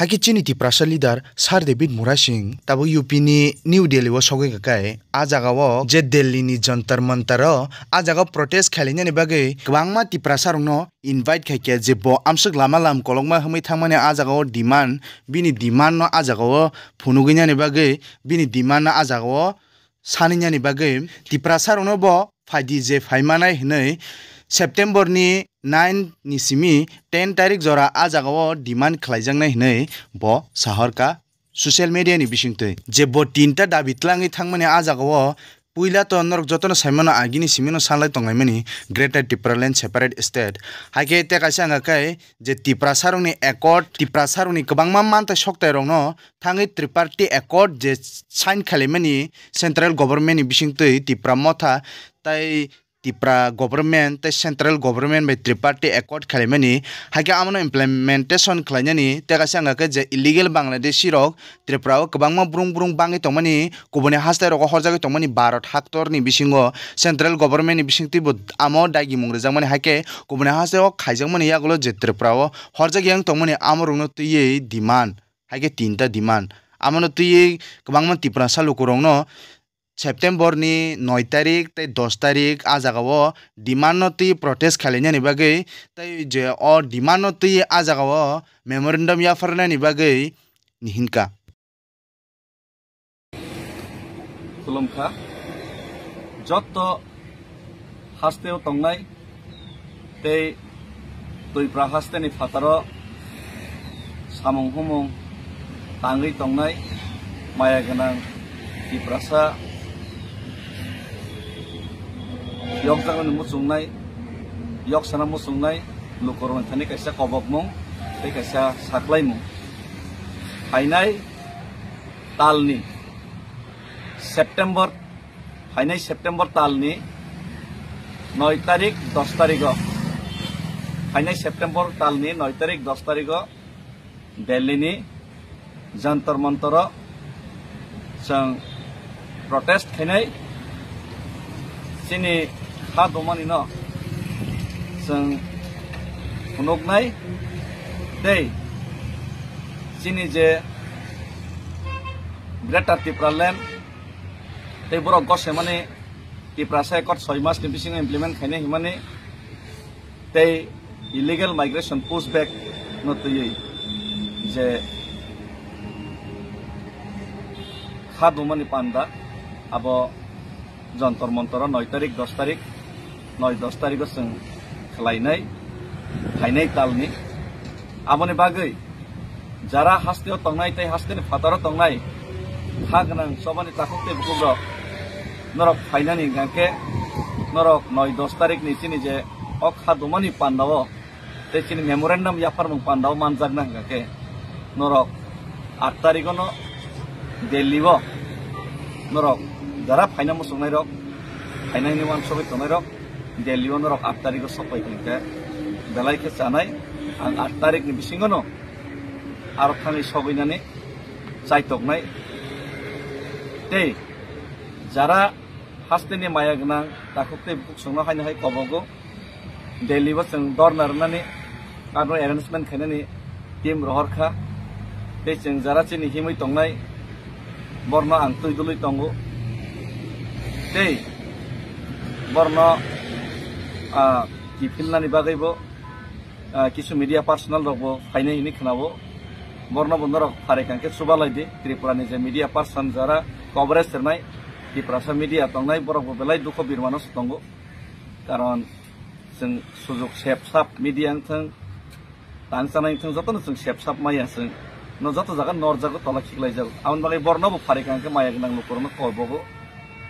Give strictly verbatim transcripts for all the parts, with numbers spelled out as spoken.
Hakhe chini Tiprasa leader Sir David Murasing tabuk U P ni New Delhi o sogwi kha khe, a jaga o je Delhi ni Jantar Mantar o a jaga o protest khailainani bagwi kwbangma Tiprasa rokno invite khai khe, je bo amswk lama lam kolokma hwnwi thangmani a jaga o demand, bini demand no a jaga o phunugwinani bagwi, bini demand no a jaga o saninani bagwi Tiprasa rokno bo phaidi je phaimanai hwnwi September ni nine ni simi ten tarik jora a jaga o demand khlaijaknai hwnwi bo sahorka social media ni bisingtwi. Je bo tinta dabi tlangwi thangmani a jaga o puila to norok jotono saimano agini simino sanlai tonglaimani Greater Tipraland Separate State. Haikhe tei kaisa wngkha khe je Tiprasa rokni accord, Tiprasa rokni kwbangma mantai soktai rokno thangwi triparty accord je sign khailaimani central government ni bisingtwi Tipra Motha tei Tipra government tei central government bai triparty accord khailaimani, haikhe amono implementation khlainani tei kaisa wngkha khe je illegal Bangladeshi rok Tripura o kwbangma brung brung bangwi tongmani, kubuni haste rogo horjagwi tongmani Bharat haktor ni bisingo central government ni bisingtwi bo amo dagimung rwjakmani, haikhe kubuni haste o khaijakmani yagulo je Tripura o horjak yang tongmani amo rokno twiwi demand. Haikhe tinta demand. Amono twiwi kwbangma Tiprasa lukurokno September ni noi tarik tei dos tarik a jaga o demand no twi protest khailainani bagwi tei je o demand no twi a jaga o memorandum yapharnani bagwi ni hinkha. Khulumkha. Jotto hasteo tongnai tei Twipra hasteni phataro samung humung tangwi tongnai maya gwnang Tiprasa yokjakmani muchungnai, yoksana muchungnai lukurokni thani kaisa kobokmung tei kaisa saklaimung. Phainai talni September, phainai September talni noi tarik, dos tarigo, phainai September talni noi tarik, dos tarigo Delhi ni Jantar Mantar o chwng protest khainai, chini kha dumani no chwng phunuknai tei chini je Greater Tipraland tei borok gosemani Tiprasa Accord soi mas ni bisingo implement khainai himani tei illegal migration pushback no twiwi je kha dumani panda abo Jantar Mantar o noi tarik, dos tarik, noi dos tarigo chwng khlainai, phainai talni. Aboni bagwi jara hasteo tongnai tei hasteni phataro tongnai kha gwnang chobani takhuk tei bukhuk rok norok phainani hwnkhe norok noi dos tarik ni chini je o kha dumani pandao tei chini memorandum yapharmung pandao manjakna hwnkhe norok aat tarigo no Delhi o norok jara phaina muchungnai rok, phaina hwnwi uansugwi tongnai rok Delhi o norok aat tarigo sokpai hwnkhe belai khe chanai. Ang aat tarik ni bisingo no aro thangwi sogwinani chaitoknai. Tei jara hasteni maya gwnang takhuk tei bukhuk songno haino hai kobogo Delhi o chwng dorna rwnani aro arrangement khainani team rohor kha. Tei chwng jara chini himwi tongnai borno ang twi dului tongo. Tei borno, ah, kiphilnani bagwibo ah, kisu media personal rok bo phainai hwnwi khwnao. Borno bo norok pharikha khe chubalai di. Tripura ni je media person jara coverage rwnai, Tiprasa media tongnai, borok bo belai dukho birmano se tongo. Karon chwng sujuk sep sap media wngthwng, tang chanai wngthwng, jotono chwng sep sap maya chwng. No joto jaga norjago, tola khiklaijago. Aboni bagwi borno bo pharikha khe maya gwnang lukurokno kobogo.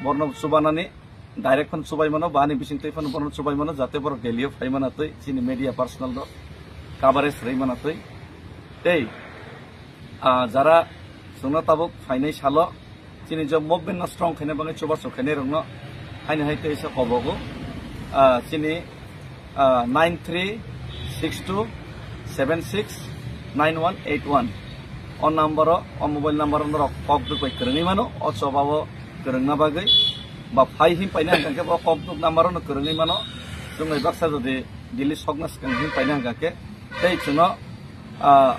Borno bo chubanani direct phano chubai mano, ba ani bising twi phano bono chubai mano, jate borok Delhi o phai mana twi, chini media personal rok coverage rwi mana twi. Tei, ah, jara chwngno tabuk phainai salo, chini je movement no strong khaina bagwi chubachu khainai rokno haino hai teisa kobogo, ah, chini, ah, nine three six two seven six nine one eight one. O number o, o mobile number o norok kok duk bai kwrwngwi mano, o choba o kwrwngna bagwi, ba phai him paina hwnkha khe bo kok duk number o no kwrwngwi mano. Chwng bai baksa jodi Delhi sokna swkang him paina hwnkha khe, tei chwngno, ah,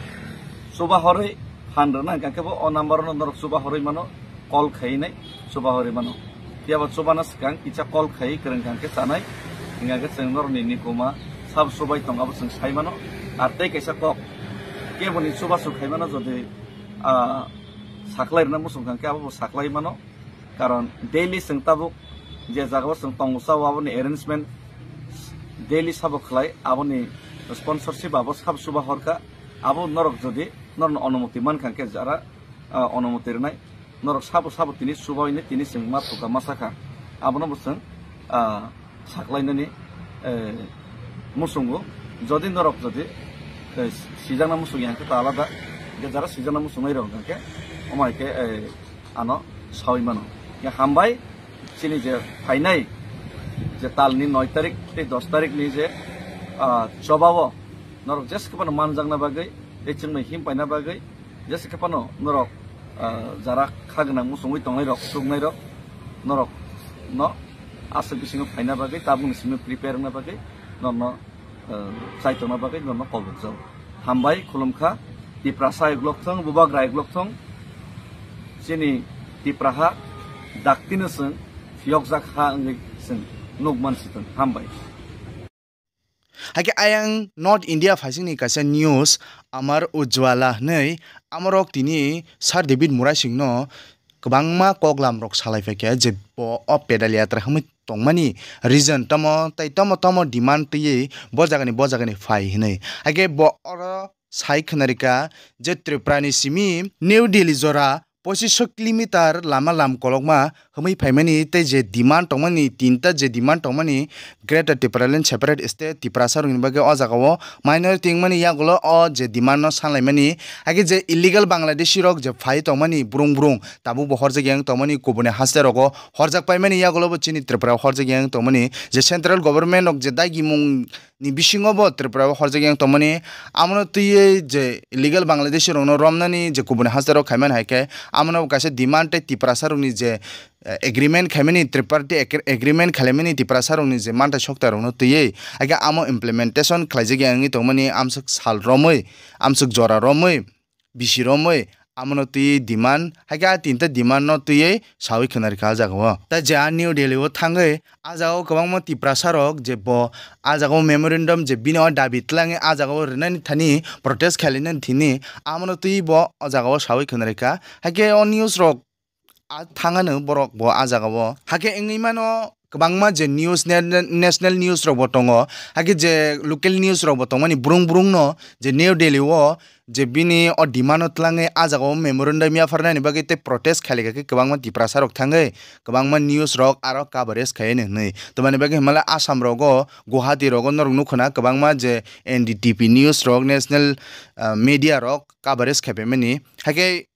Chuba horwi phan rwna hwnkha khe bo o number no norok chuba horwi mano, call khaiwi nai chuba horwi mano. Phiya ba chuba no swkang kisa call khaiwi kwrwng kha khe chanai, hwnkha khe chwng norok ni nikuma sabo chubai tong abo chwng sai mano. Ar tei kaisa kok kebo ni chuba su khai mano, jodi, ah, saklai rwna muchung kha khe abo bo saklai mano. Karon daily chwng tabuk je jagao chwng tongo chao aboni arrangement daily sabo khlai, aboni sponsorship abo sabo chuba horkha. Abo norok jodi norokno onumoti mankha khe jara, ah, onumoti rwnai, norok sabo sabo tini chubawi ni tini chwng ma thukha ma sakha, abono bo chwng, ah, saklainani, eh, muchungo. Jodi norok jodi, eh, sijakna muchung yang khe ta alada, je jara sijakna muchungnai rok hwnkhe omo hai khe, eh, ano sawi mano. Ya hambai, chini je phainai je talni noi tarik tei dos tarik ni je, ah, chobao norok jesa khe phano manjakna bagwi tei chwngno him paina bagwi jesa khe phano norok, ah, jara kha gwnang muchungwi tongnai rok, chuknai rok, norok no aswk bisingo phaina bagwi, tabukni simi prepare wngna bagwi norokno, ah, chai tongna bagwi norokno kobokjak. Hambai, khulumkha. Tiprasa uklok thung, bubagra uklok thung. Chini Tipraha daktino chwng phiyokjak ha wngwi chwng nukman si thung. Hambai. Hakhe ayang North India phaisingni kaisa news, Amar Ujjwala hwnwi, amorok tini Sir David Murasingno kwbangma koklam rok salai phaikha je bo o pedal yatra hwnwi tongmani reason tamo tei tamo tamo demand twiwi bo jagani bo jagani phai hwnwi. Hakhe bo oro sai khwnarikha je Tripura ni simi New Delhi jora pochisho kilometer lama lam kolokma hwnwi phaimani tei je demand tongmani, tinta je demand tongmani, Greater Tipraland Separate State, Tiprasa rokni bagwi o jagao minority wngmani yagulo o je demand no sanlaimani, hakhe je illegal Bangladeshi rok je phai tongmani brung brung tabuk bo horjak yang tongmani, kubuni haste rogo horjak paimani yagulo bo chini Tripura horjak yang tongmani, je central government rok je daigimung ni bisingo bo Tripura o horjak yang tongmani, amono twiwi je illegal Bangladeshi rokno romnani je kubuni haste rok khaimani hai khe, amono bo kaisa demand tei Tiprasa rokni je, eh, agreement khaimani, tripartite ag-, agreement khailaimani Tiprasa rokni je manthai sokta rokno twiwi, hakhe amo implementation khlaijak ya wngwi tongmani amswk sal romwi, amswk jora romwi, bisi romwi, amono twiwi demand, hakhe a tinta demand no twiwi sawi khwnarikha a jagao. Tei je a New Delhi o thangwi a jagao kwbangma Tiprasa rok je bo a jagao memorandum je bini o dabi twlangwi a jagao rwnani thani protest khailani thini amono twiwi bo o jagao sawi khwnarikha. Hakhe o news rok a thangano borok bo a jagao. Hakhe wngwi mano kwbangma je news, ne-, ne-, national news rok bo tongo, hakhe je local news rok bo tongmani brung brung no je New Delhi o je bini o demand o twlangwi a jagao memorandum yapharnani bagwi tei protest khailai kha khe kwbangma Tiprasa rok thangwi kwbangma news rok aro coverage khaiyani hwnwi. Tamani bagwi hwnmale Assam rogo, Guwahati rogo norok nukho na kwbangma je N D T V news rok, national, ah, media rok coverage khaipaimani. Hakhe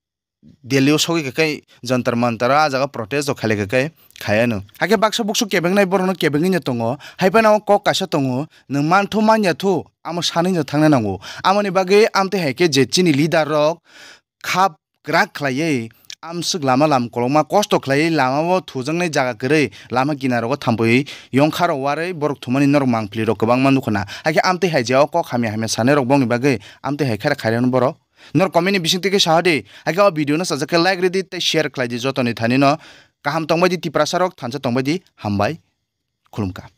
Delhi o sogwi khe Jantar Mantar o a jaga protest rok khailai khe khai ano. Hakhe baksa buksu kebengnai borokno kebengwi no tongo. Hai phano o kok kaisa tongo, nwng manthu manya thu, amo sanwi no thangna nango. Amoni bagwi amtwi hai khe je chini leader rok khap kwrak khlaiwi amswk lama lam kolokma kosto khlaiwi lama o thujaknai jaga kwrwi lama kinaro thampui yongkha rok warwi borok thumani norok mangpili rok kwbangma nukho na. Hakhe amtwi hai je o kok hamya hamya sanai rok bongni bagwi amtwi hai khe khairokno borok. Nor comment ni bisingtwi khe saha di, hakhe o video no sajak khe like ridi tei share khlai di jotoni thani no. Kaham tongbai di Tiprasa rok, thansa tongbai di, hambai, khulumkha.